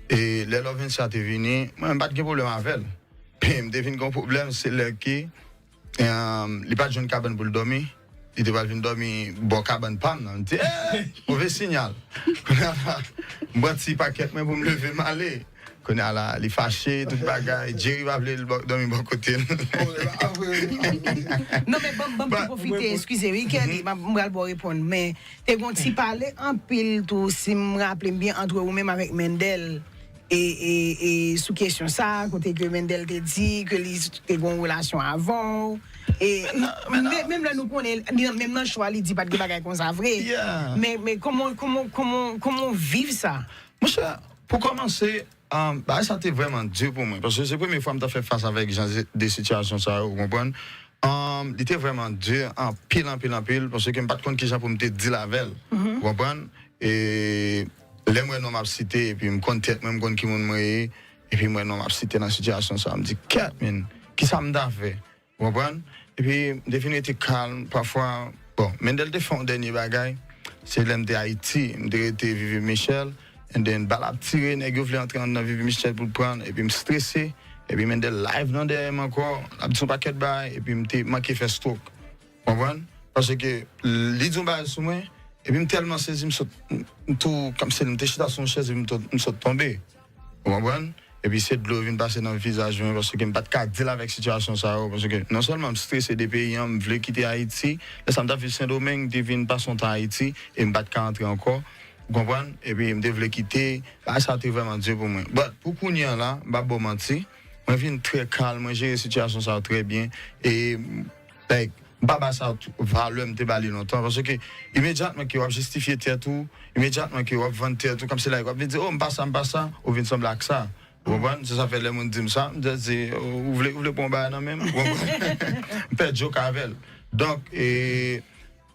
E lè Lovencia te vini, mwen, m pa t gen pwoblèm avè l. Men m te vin gen yon pwoblèm, se lè ke, um, li pa t jwenn kabann pou l dòmi. Li te pral vin dòmi bò kabann pa m nan. M di, "Ey, move siyal." Kounye a la, m pran ti pakèt mwen pou m leve m ale. Kounye a la, li fache, tout bagay. Jerry pa vle l bò, dòmi bò kote l. Non, men ban m, ban m tou pwofite, eskize, wi, Kelly, m ap, m pral ba w reponn, men te gon ti pale anpil tou, si m raple m byen, ant ou menm avèk Mendel. E, e, e sou kesyon sa, kote ke Mendel te di ke li te gen yon relasyon avan w, e, men, menm lè nou konnen, li, menm nan show a, li di pa t gen bagay konsa vre. Men, men kòman, kòman, kòman, kòman w viv sa? Monchè, pou kòmanse, um, bagay sa te vrèman di pou mwen, paske se premye fwa m t ap fè fas avèk jan de sitiyasyon sa yo, ou konprann? Um, li te vrèman di anpil, anpil, anpil, paske m pa t konn kijan pou m te deal avè l, ou konprann? E lè m wè non m ap site, epi m konn tèt mwen, m konn ki moun mwen ye, epi m wè non m ap site nan sitiyasyon sa, m di, "Kèt, men, kisa m ta fè?" Ou konprann? Epi m te vin rete kalm, pafwa, bon, Mendel te fè yon dènye bagay, se lè m te Ayiti, m te rete Vivi Michel, and then bal ap tire, nèg yo vle antre anndan Vivi Michel pou l pran l, epi m strese, epi Mendel live nan dèyè m ankò, l ap di yon pakèt bagay, epi m te manke fè stroke. Konprann? Paske li di yon bagay sou mwen, epi m tèlman sezi, m sot, m, m tou, kòmsi m te chita sou yon chèz, epi m to-, m sot tonbe. Ou konprann? Epi se dlo vin pase nan vizaj mwen, paske m pa t ka deal avèk sitiyasyon sa yo, paske non sèlman m strese de peyi an, m vle kite Ayiti, lè sa m t ap viv Sendomeng, m te vin pase yon tan Ayiti, e m pa t ka antre ankò, ou konprann? Epi m te vle kite, bagay sa te vrèman di pou mwen. But, pou kounye a la, m p ap ba w manti, mwen vin trè kalm, mwen jere sitiyasyon sa yo trè byen, e, like, m pa ba sa t-, valè m te ba li lontan, paske imedyatman ke w ap jistifye tèt ou, imedyatman ke w ap vann tèt ou, kòmsi like, w ap vin di, oh, m pa sa, m pa sa, ou vin sanble ak sa. Ou konprann? Se sa fè lè moun di m sa, m just di, oh, ou vle, ou vle pran yon bagay nan men m? Ou konprann? M fè joke avè l. Donk, e,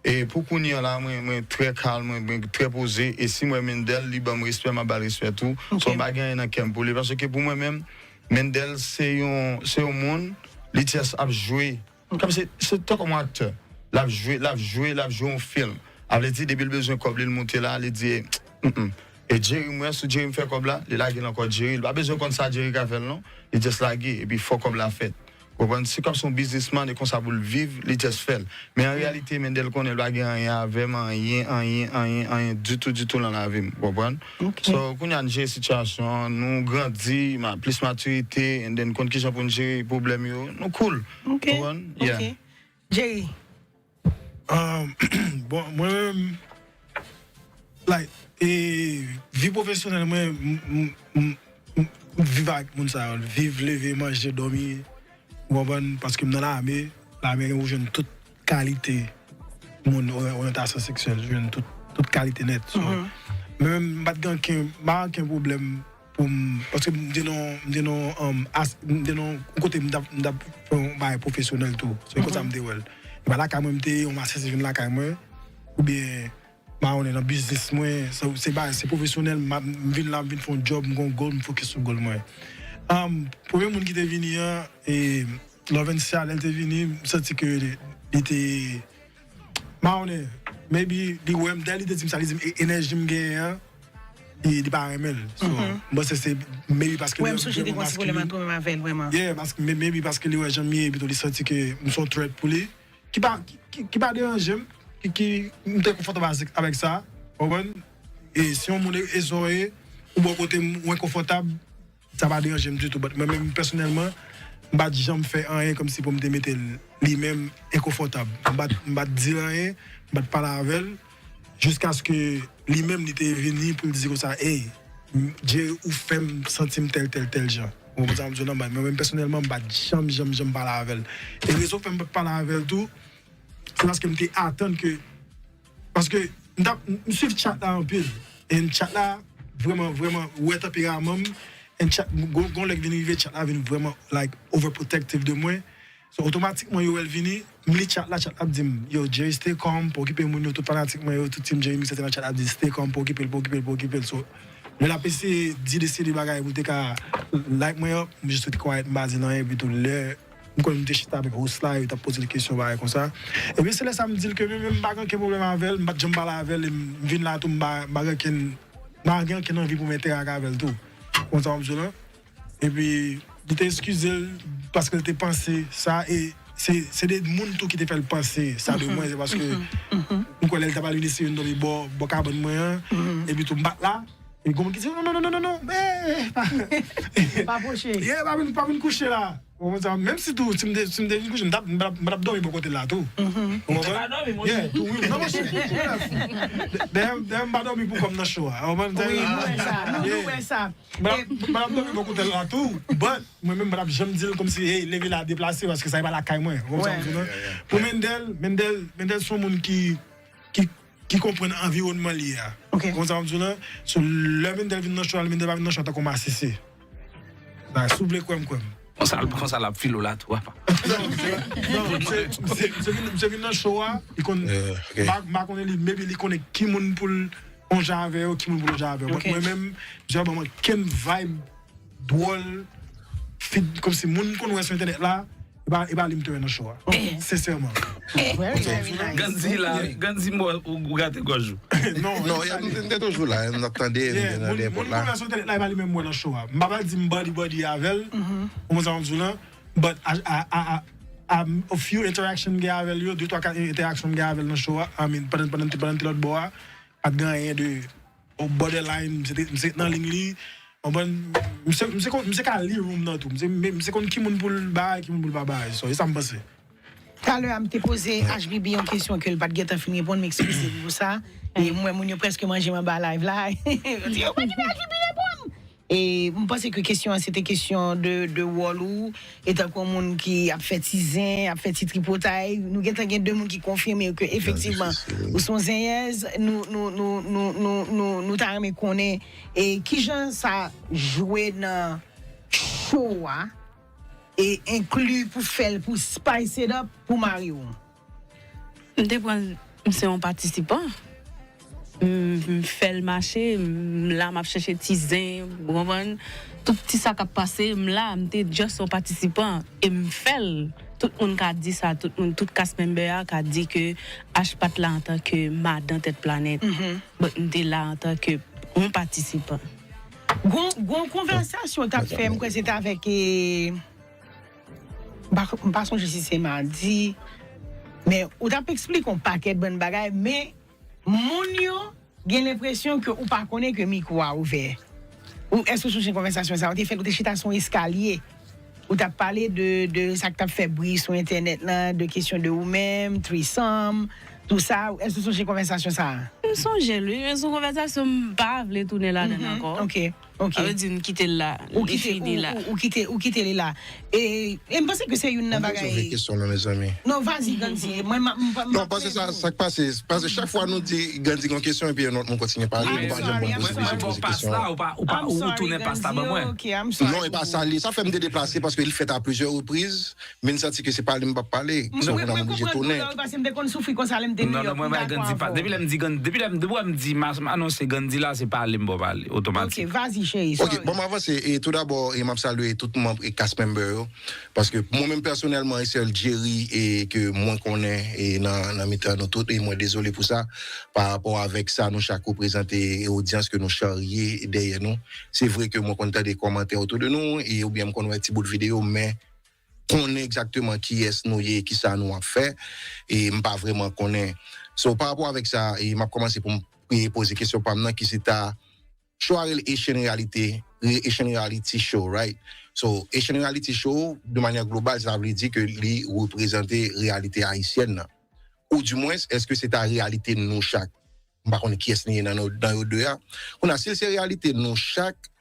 e pou kounye a la, mwen, mwen trè kalm, mwen, mwen trè poze, e si m wè Mendel, li ban m respè, m ap ba l respè tou. So, m pa gen anyen nan kè m pou li, paske pou mwen menm, Mendel se yon, se yon moun, li just ap jwe. Kòm se, se tankou yon aktè. L ap jwe, l ap jwe, l ap jwe yon fim. A vle di, depi l bezwen kòb li, l moute la, li di, mm, mm. E Jerry, m wè, sou Jerry m fè kòb la, li lage l ankò Jerry. Li pa bezwen konn sa Jerry ka fè l, non. Li just lage, epi fò kòb la fèt. Ou konprann? Se kòmsi yon biznismann, e konsa pou l viv, li just fè l. Men an reyalite, Mendel konnen l pa gen anyen avè m, anyen, anyen, anyen, anyen, ditou, ditou nan lavi m. Ou konprann? So, kounye a n jere sitiyasyon an, nou grandi, ma-, plis matirite, and then konn kijan pou n jere pwoblèm yo, nou cool. Ou konprann? Yeah. Jerry. Um, bon, mwen menm, like, e, vi pwofesyonèl mwen, m, m, m, m viv ak moun sa yo, viv, leve, manje, dòmi, ou konprann? Paske m nan lame, lame ou jwenn tout kalite moun, oryantasyon seksyèl, jwenn tout, tout kalite nèt. So, mwen menm, m pa t gen anken, m pa gen anken pwoblèm pou m, paske m te nan, m te nan, um, as, m te nan yon kote m t ap, m t ap fè yon bagay pwofesyonèl tou. Se konsa m te wè l. E pa lakay mwen m te ye, yon masisi vin lakay mwen, oubyen, m pa konnen, nan biznis mwen, se, se bagay, se pwofesyonèl, m ap, m vin la, m vin fè yon djòb, m gen yon goal, m fokis sou goal mwen. Um, premye moun ki te vini an, e, Lovencia, lè l te vini, m santi ke li, li te, m pa konnen, maybe li wè m, dèyè li te di m sa, li di m, e, enèji m genyen an, li, li pa renmen l. So, m panse se maybe paske li wè m vrèman maskilen. Yeah, paske, may-, maybe paske li wè jan m ye, epi tou li santi ke m se yon threat pou li. Ki pa, ki, ki, ki pa deranje m, ki, ki, m te konfòtab avèk, avèk sa, ou konprann? E si yon moun e, e sa w ye, ou bò kote m, ou enkonfòtab, sa pa deranje m ditou. But mwen menm pèsonèlman, m pa t janm fè anyen kòmsi pou m te mete l, li menm enkonfòtab. M pa t, m pa t di l anyen, m pa t pale avè l, jiskaske li menm li te vini pou l di konsa, ey, m, Jerry, ou fè m santi m tèl, tèl, tèl jan. Ou konprann sa m di w lan, but mwen menm pèsonèlman, m pa t janm, janm, janm pale avè l. E rezon k fè m pa t pale avè l tou, se paske m te atann ke, paske m t ap, m swiv chat la anpil. E chat la, vrèman, vrèman, wè tanperaman m. E chat, gon, gon lè k vin rive, chat la vin vrèman, like, overprotective de mwen. So, otomatikman, yo wè l vini, m li chat la, chat la ap di m, yo, Jerry, stay calm, pa okipe moun yo, tout fanatik mwen yo, tout team Jerry Mix, et cetera, chat la ap di, stay calm, pa okipe l, pa okipe l, pa okipe l. So, lè l ap eseye di de seri de bagay pou l te ka like mwen yo, m jis rete quiet, m pa di l anyen, epi tou lè m konnen m te chita avèk host la, yo t ap poze l kesyon, bagay konsa. Epi se lè sa m di l ke mwen menm m pa gen ankenn pwoblèm avè l, m pa t janm pale avè l, e m vin la tou, m pa, m pa gen ankenn, m pa gen ankenn anvi pou m entèrak avè l tou. Ou konn sa m di w lan? Epi, li te eskize l paske l te panse sa, e se, se de moun tou ki te fè l panse sa de mwen, se paske m kwè lè l t ap al vini se youn dòmi bò, bò kabann mwen an, epi tou m pa t la, e gon moun ki di, non, non, non, non, non, non, eh, pa, Pa pwoche. yeah, pa vin, pa vin kouche la. Ou konprann sa? Menm si tou, si m te, si m te vin kouche, m t ap, m t ap, m t ap dòmi bò kote l la tou. Ou konprann? Yeah, tou, wi, non, monchè. Dayè, dayè, m pa dòmi pou kò m nan cho a. Ou konprann? Wi, nou wè sa. Nou, nou wè sa. M ap, m ap dòmi bò kote l la tou, but mwen menm m p ap janm di l kòmsi, hey, leve la, deplase, paske sa e pa lakay mwen. Ou konprann sa m di w lan? Pou Mendel, Mendel, Mendel se yon moun ki, ki, ki konprann anviwònman li ye a. Ou konprann sa m di w lan? So, lè Mendel vin nan cho a, Mendel pa vin nan cho a tankou yon masisi. Like, si w vle kwè m, kwè m. Konsa, konsa l ap file w la tou, apa. Non, se, non, se, se, se vin, se vin nan cho a, li konn, m pa, m pa konnen li, maybe li konnen ki moun pou l yon jan avè yo, ki moun pou l yon jan avè yo. But mwen menm, misye pa ban m ankenn vibe dwòl, fit, kòmsi moun m konn wè sou entènèt la, e pa, e pa li m te wè nan cho a. Sensèman. Very, very nice. Gandhi la, Gandhi m wè ou, ou gate gòj ou. Non, Non, m te toujou la, m t ap tande, m te nan moun, dèpòt moun la. Konn wè sou entènèt la, e pa li menm m wè nan cho a. M pa pral di m buddy buddy avè l, ou konn sa m di w lan, but a, a, a, a, a, a few interaction m gen avè l yo, de twa kat interaction m gen avè l nan cho a, I mean, pandan, pandan, pandan m te lòt bò a, pa t gen anyen de, o borderline, m se te, m se nan liy li, Konprann? Misye, misye konn, misye ka li room nan tou. Misye, misye konn ki moun pou l bay, ki moun pou l pa bay. So, e sa m panse. Talè a, m te poze H B B yon kesyon ke l pa t gentan fin reponn, m eskize m pou sa. E m wè moun yo prèske manje m anba live la. Yo di, "Yo pa kite H B B reponn." E m panse ke kesyon an, se te kesyon de, de wòl ou, etankou yon moun ki ap fè ti zen, ap fè ti tripotay. Nou gentan gen de moun ki konfime ke efektivman, ou se yon zenyèz, nou, nou, nou, nou, nou, nou, nou ta renmen konnen, e kijan sa jwe nan show a, e enkli pou fè l, pou spice it up, pou mari w. M te pran, m se yon patisipan. M, m fè l mache, m la, m ap chèche ti zen, ou konprann? Tout ti sa k ap pase, m la, m te just yon patisipan. E m fè l. Tout moun ka di sa, tout moun, tout cast member a ka di ke H pa t la antanke madan Tèt Planèt. But m te la antanke yon patisipan. Gon, gon konvèsasyon w t ap fè, m kwè se t avèk, e, m pa, m pa sonje si se madi, men ou t ap eksplike yon pakèt bann bagay, men moun yo gen lenpresyon ke ou pa konnen ke mikwo a ouvè. Ou, èske w sonje konvèsasyon sa a? Ou te fè l, ou te chita sou yon eskalye. Ou t ap pale de, de sa k t ap fè bri sou entènèt lan, de kesyon de ou menm, threesome, tou sa. Èske w sonje konvèsasyon sa a? M sonje l, wi, men se yon konvèsasyon m pa vle tounen ladan l ankò. Ok, ok. Sa vle di m kite l la, li fini la. Ou kite, ou, ou kite, ou kite li la. E, e m panse ke se youn nan bagay. Poze yon kesyon non, mezanmi. Non, vas-y, Gandhi. Mwen, m, m, m, non, paske sa, sa k pase, paske chak fwa nou di Gandhi gon kesyon, epi yon lòt moun kontinye pale, nou pa janm ban poze kesyon. Ou pa, ou pa, ou tounen pas la ban mwen. Non, e pa sa li. Sa fè m te deplase, paske li fèt a plizyè repriz. Men m santi ke se pale m p ap pale. So, kounye a m oblije tounen. Paske m te konn soufri konsa lè m te Nouyòk, m dakò avè w. Depi lè m di Gandhi, depi lè m, depi lè m di m anonse Gandhi la, se pale m ba w pale, otomatik. Ok, vas-y, cheri, sorry. Ok, bon, m avanse. E tou dabò, e m ap salye tout manm e cast member yo. Paske mwen menm pèsonèlman, e sèl Jerry e ke mwen konnen e nan, nan mitan nou tout, e mwen dezole pou sa, pa rapò avèk sa nou chak reprezante e odyans ke nou charye dèyè nou. Se vre ke mwen konn tande kòmantè otou de nou, e oubyen m konn wè ti bout videyo, men konnen egzakteman kiyès nou ye, kisa nou ap fè, e m pa vrèman konnen. So, pa rapò avèk sa, e m ap kòmanse pou m e poze kesyon pa m nan, ki se ta, show a rele Haitian Reality, Haitian Reality Show, right? So, Haitian Reality Show, de manyè global, sa vle di ke li reprezante reyalite ayisyèn nan. Ou dimwens, èske se ta reyalite nou chak? M pa konnen kiyès li ye nan, nan yo de a. Kounye a, si l se reyalite nou chak,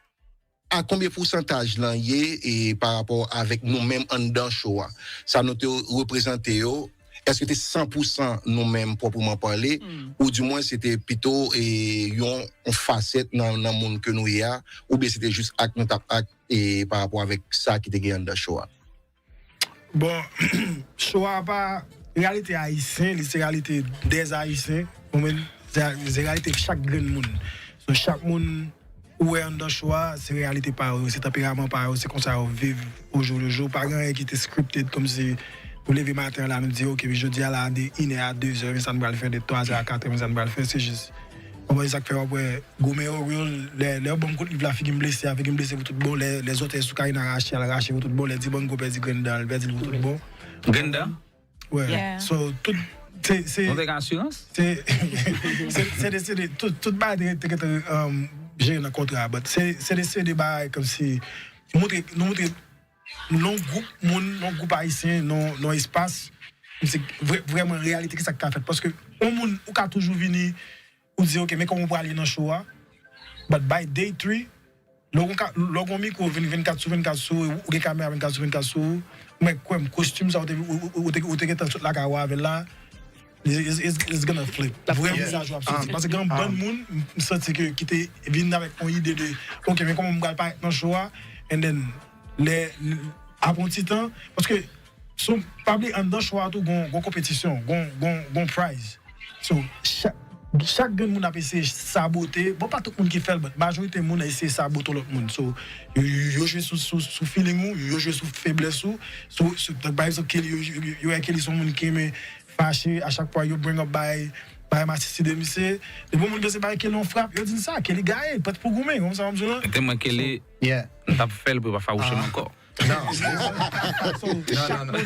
a konbyen pousantaj lan ye e pa rapò avèk nou menm anndan show a? Sa nou te reprezante yo, èske te san pou san nou menm pwòpman pale, ou dimwen se te pito e yon, yon fasèt nan, nan moun ke nou ye a, oubyen se te jis ak nou t ap ak e pa rapò avèk sa ki te gen anndan show a? Bon, show a pa reyalite ayisyen, li se reyalite dè ayisyen. Ou konprann? Se, se reyalite chak grenn moun. So, chak moun ou wè anndan show a, se reyalite pa yo, se tanperaman pa yo, se konsa yo viv au jour le jour. Pa gen anyen ki te scripted, kòmsi pou leve maten an la, nou di, "Ok, jodi a la, de inè a dezè, men sa n pral fè, de twazè a katrè, men sa n pral fè." Se jis, ou konprann, sa k fè w ap wè goumen yo, yo, lè, lè yo ban m kout liv la, figi m blese, a figi m blese pou tout bon. Lè, lè zòtèy sou Karina rache, al rache pou tout bon. Lè Dibango pèdi grenn dan, al pèdi l pou tout bon. Grenn dan? Wè. So, tout, se, se, nou te gen asirans? Se, se, se de, se de, tout, tout bagay te, te, te, um, jere nan kontra, but se, se de, se de bagay kòmsi, nou montre, nou montre, non gwoup moun, non gwoup ayisyen, non, non espas, se vrè-, vrèman reyalite ki sa k ka fèt. Paske, yon moun, ou ka toujou vini, ou di, "Ok, men kòman w prale nan show a?" But by day three, lè w gon ka-, lè w gon mikwo vennkat sou vennkat sou ou, ou gen kamera vennkat sou vennkat sou ou, mwen kwè m, kostim sa ou te, ou, ou, ou te, ou te gentan sot lakay ou avè l la, it's, it's, it's gonna flip. Vrè vizaj ou ap soti. Paske gen yon bann moun, m, m santi ke, ki te vin avèk yon ide de, "Ok, men kòman m pral parèt nan show a?" And then, lè, lè, apre yon ti tan, paske So, pa bliye, anndan show a tou, gon, gon konpetisyon, gon, gon, gon prize. So, chak, chak grenn moun ap eseye sabote. Bon, pa tout moun ki fè l, but majorite moun ap eseye sabote lòt moun. So, yo, yo, yo jwe sou, sou, sou feeling ou, yo jwe sou feblès ou. So, so, donk, pa egzanp, Kelly, yo, yo, yo, yo wè Kelly se yon moun ki renmen fache, a chak fwa yo bring up bay, bay masisi de misye. Depi yon moun panse bay Kelly yon frap, yo di l sa, Kelly gaye, prèt pou goumen, konn sa m ap di w lan. Mete mwen Kelly, m t ap fè l pou yo pa fawouche m ankò. Non, non, non, non.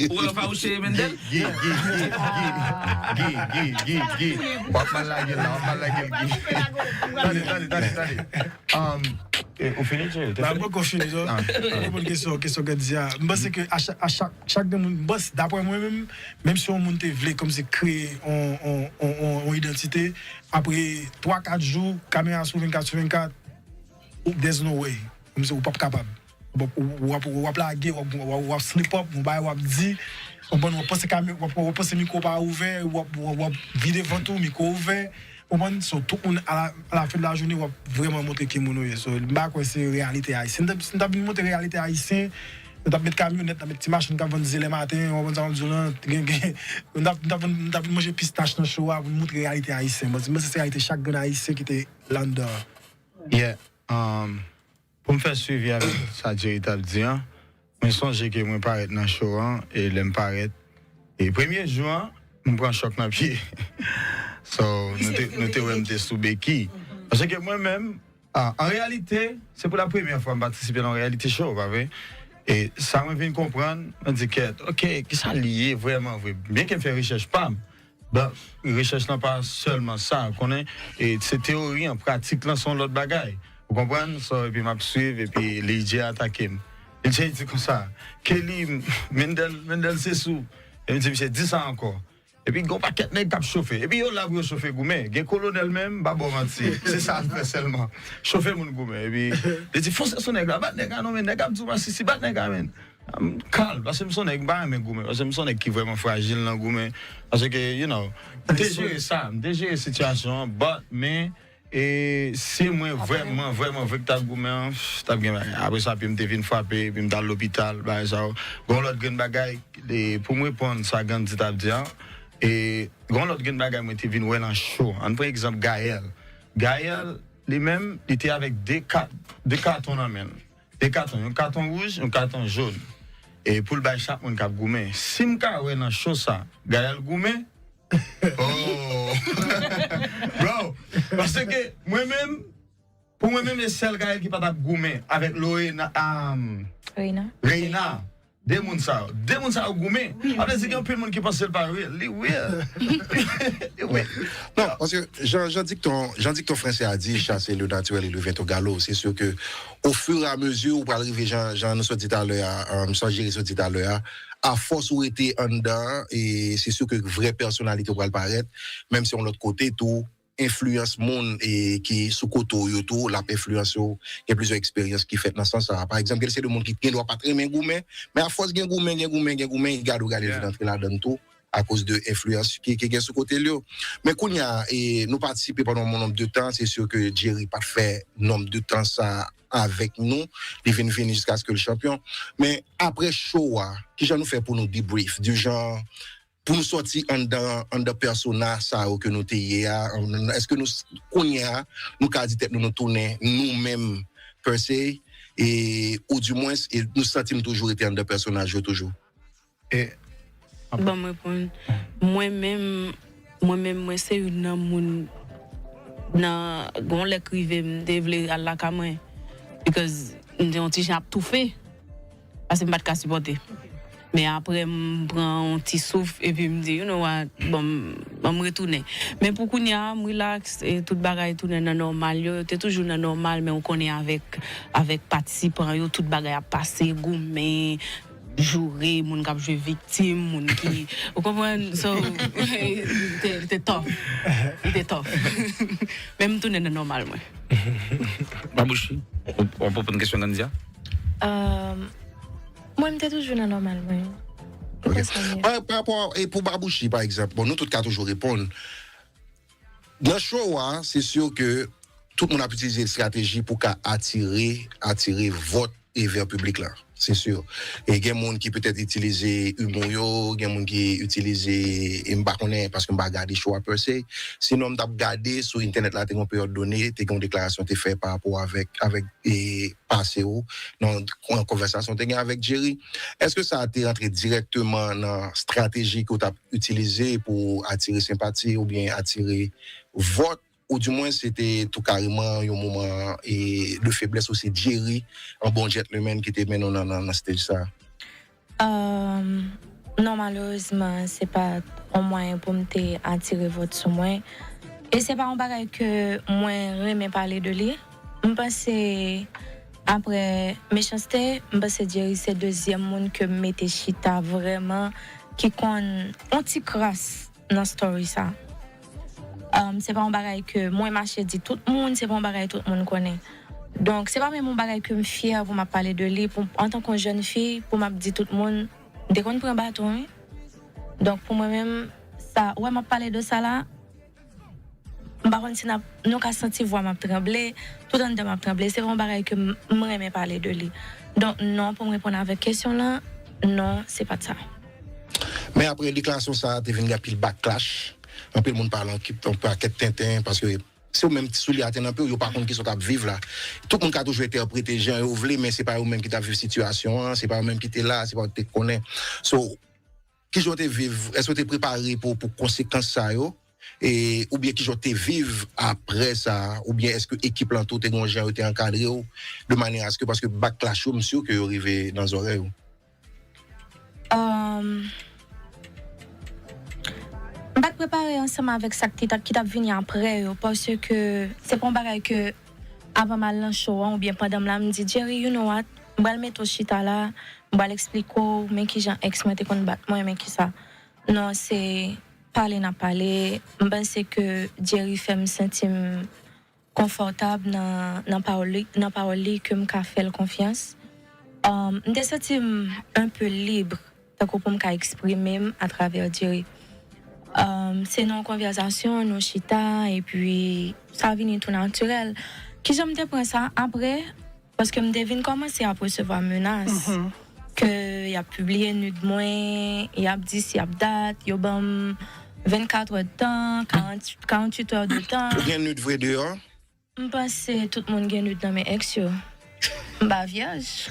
Ou wè yo fawouche Mendel? Gi, Gi, Gi, Gi, Gi, Gi, Gi, Gi, Gi. W ap mal lage l la, w ap mal lage l, Gi. Tande, tande, tande, tande. Um, eh, ou fini, Jerry? Ou te fini? Mwen poko fini, non. Ah, ah. Mwen reponn kesyon, kesyon Gandhi a. M panse ke a chak, a chak, chak de moun, m panse, daprè mwen menm, menm si yon moun te vle kòmsi kreye yon, yon, yon, yon, yon idantite, apre twa, kat jou, kamera sou vennkat sou vennkat, ou, there's no way. Kòmsi ou p ap kapab. W ap, w ap, w ap lage, w ap, w ap, w ap slip up, yon bagay w ap di, w ap, w ap panse kame-, w ap, w ap panse mikwo pa ouvè, w ap, w ap, w ap vide vant ou, mikwo ouvè, w konprann? So, tout moun, a la, a la fen de la jounen, w ap vrèman montre ki moun ou ye. So, m pa kwè se reyalite ayisyen. Si n t ap, si n t ap vin montre reyalite ayisyen, nou t ap met kamyonèt, n ap met ti machin k ap vann zelè maten, w konprann sa m ap di w lan, gen, gen, nou t ap, nou t ap, nou t ap vin manje pistach nan show a pou n montre reyalite ayisyen. Bon, se, se reyalite chak grenn ayisyen ki te la anndan an. Yeah. Um, Pou m fè swivi avèk sa Jerry t ap di an, mwen sonje ke mwen parèt nan show an, e lè m parèt, e premye jou an, m pran chòk nan pye. So, nou te, nou te wè m te sou beki. Paske mwen menm, a, an reyalite, se pou la premyè fwa m patisipe nan yon reality show, pa vre? E sa mwen vin konprann, mwen di, kèt, ok, kisa li ye vrèman vre? Byenke m fè rechèch pa m, Bon, rechèch lan pa sèlman sa, konnen, e se teyori an, pratik lan se yon lòt bagay. Ou konprann? So, epi m ap swiv, epi Lidje atake m. Lidje di konsa, Kelly, Mendel, Mendel se sou. E m di, misye, di sa ankò. Epi gen yon pakèt nèg k ap chofe. Epi yo la pou yo chofe goumen. Gen kolonèl menm, m pa ba w manti. Se sa l fè sèlman. Chofe moun goumen. Epi, li di, fonse sou nèg la, bat nèg la non, men nèg ap di w masisi, bat nèg la, men. M kalm, paske m se yon nèg, m pa renmen goumen, paske m se yon nèg ki vrèman frajil nan goumen. Paske, you know, m te jere sa, m te jere sitiyasyon an, but, men, e, si mwen vrèman, vrèman vre k t ap goumen an, pff, t ap gen bagay. Apre sa, epi m te vin frape, epi m t al lopital, bagay sa yo. Gen yon lòt grenn bagay, e, pou m reponn sa Gandhi t ap di an, e, gen yon lòt grenn bagay mwen te vin wè nan show. Ann pran egzanp Gaël. Gaël, li menm, li te avèk de kat, de katon nan men l. De katon, yon katon wouj, yon katon jòn. E pou l bay chak moun k ap goumen. Si m ka wè nan show sa, Gaël goumen, oh! Bro, paske mwen menm, pou mwen menm, e sèl Gaël ki pa t ap goumen avèk Lorena, um, Reina. Reina. De moun sa yo. De moun sa yo goumen. Sa vle di gen anpil moun ki panse l pa real. Li real. Li real. Non, paske jan, jan dikton, jan dikton fransè a di, chasser le naturel et le vent au galop. Se si ke, au fur et à mesure, ou pral rive, jan, jan nou sot di talè a, um, jan Jerry sot di talè a, afòs ou rete anndan, e se si ke vrè pèsonalite w pral parèt, menm si yon lòt kote tou, enfliyans moun e ki sou kote w yo tou, l ap enfliyanse w. Gen plizyè eksperyans ki fèt nan sans sa a. Pa egzanp, gen de se de moun ki gen dwa pa t renmen goumen, men afòs gen goumen, gen goumen, gen goumen, e gade w gade l vin antre ladan l tou, akoz de enfliyans ki, ki gen sou kote l yo. Men kounye a, e, nou patisipe pandan yon bon nonb de tan, se si ke Jerry pa t fè nonb de tan sa avèk nou, li vin vini jiskaske l chanpyon. Men apre show a, kijan nou fè pou nou debrief? Du genre, pou nou sòti anndan, anndan pèsona sa yo ke nou te ye a, èske nou, kounye a, nou ka di tèt nou, nou tounen nou menm, per se, e, ou di mwens, e nou santi n toujou rete anndan pèsonaj yo toujou? E, Ban m reponn. Mwen menm, mwen menm, mwen se youn nan moun nan, gon lè k rive m te vle al lakay mwen. Because m te yon ti jan ap toufe. Paske m pa t ka sipòte. Men apre m pran yon ti souf epi m di, you know what, bon, m, bon, m retounen. Men pou kounye a, m relax, e tout bagay tounen nan nòmal yo. Yo te toujou nan nòmal, men ou konnen avèk, avèk patisipan yo, tout bagay ap pase, goumen, joure, moun k ap jwe viktim, moun ki, ou konprann? So, li te, li te tough. Li te tough. Men m tounen nan nòmal mwen. Babouchi, ou, ou reponn kesyon Gandhi a? Mwen, m te toujou nan nòmal mwen. Ou konprann sa m ye. Pa, pa rapò, e pou Babouchi, pa egzanp, bon, nou tout ka toujou reponn. Nan show a, se si ke tout moun ap itilize estrateji pou ka atire, atire vòt e vè piblik la. Se si. E gen moun ki petèt itilize imou yo, gen moun ki itilize, e m pa konnen, paske m pa gade show a per se. Sinon, m t ap gade sou entènèt la, te gen yon peryòd done, te gen yon deklarasyon te fè pa rapò avèk, avèk, e, pase w nan yon konvèsasyon w te gen avèk Jerry. Èske sa te rantre dirèkteman nan estrateji ke w t ap itilize pou atire senpati oubyen atire vòt? ou dimwen se te tou kareman yon moman e, de feblès ou se Jerry, an bon gentleman ki te mennen w nan, nan, nan stage sa? Um, non, malerezman, se pa yon mwayen pou m te atire vòt sou mwen. E se pa yon bagay ke mwen renmen pale de li. M panse apre Mechanste, m panse Jerry se dezyèm moun ke m mete chita vrèman ki konn yon ti kras nan story sa. Um, se pa yon bagay ke mwen mache di tout moun, se pa yon bagay tout moun konnen. Donk, se pa menm yon bagay ke m fyè pou m ap pale de li, pou, antanke yon jèn fi, pou m ap di tout moun, m te konn pran baton, wi. Donk, pou mwen menm, sa, wè m ap pale de sa la, m pa konn si n ap, nou ka santi vwa m ap tranble, tout anndan m ap tranble. Se pa yon bagay ke m, m renmen pale de li. Donk, non, pou m reponn avèk kesyon lan, non, se pa t sa. Men apre deklarasyon sa a, te vin gen anpil backlash. Anpil moun pale anpil, yon pakèt tenten, paske se yo menm ki soulye a te nan pye w, yo pa konn kisa w t ap viv la. Tout moun ka toujou entèprete jan yo vle, men se pa yo menm ki t ap viv sitiyasyon an, se pa yo menm ki te la, se pa yo ki te konnen. So, kijan w te viv, èske w te prepare pou, pou konsekans sa yo? E, oubyen kijan w te viv apre sa, oubyen èske ekip lan tou te gen yon jan yo te ankadre w, de manyè aske, paske backlash yo, m si ke yo rive nan zòrèy ou? Um, m pa t prepare ansanm avèk sa ki t ap, ki t ap vini apre yo, paske se pa yon bagay ke avan m al nan show an oubyen pandan m la, m di, Jerry, you know what? M pral mete w chita la, m pral eksplike w men kijan ex mwen te konn bat mwen, men kisa. Non, se pale n ap pale. M panse ke Jerry fè m santi m konfòtab nan, nan pawòl li, nan pawòl li ke m ka fè l konfyans. Um, m te santi m un peu libre, tankou pou m ka eksprime m atravè Jerry. Um, se nan yon konvèsasyon, nou chita, epi sa vini tou natirèl. Kijan m te pran sa apre? Paske m te vin kòmanse ap resevwa menas. Ke y ap pibliye nude mwen, y ap di si y ap dat, yo ban m vennkat è de tan, karant, karanntuit è de tan. Ou gen nude vre deyò? M panse tout moun gen nude nan men ex yo. M pa vyèj.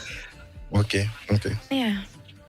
Ok, ok. Yeah.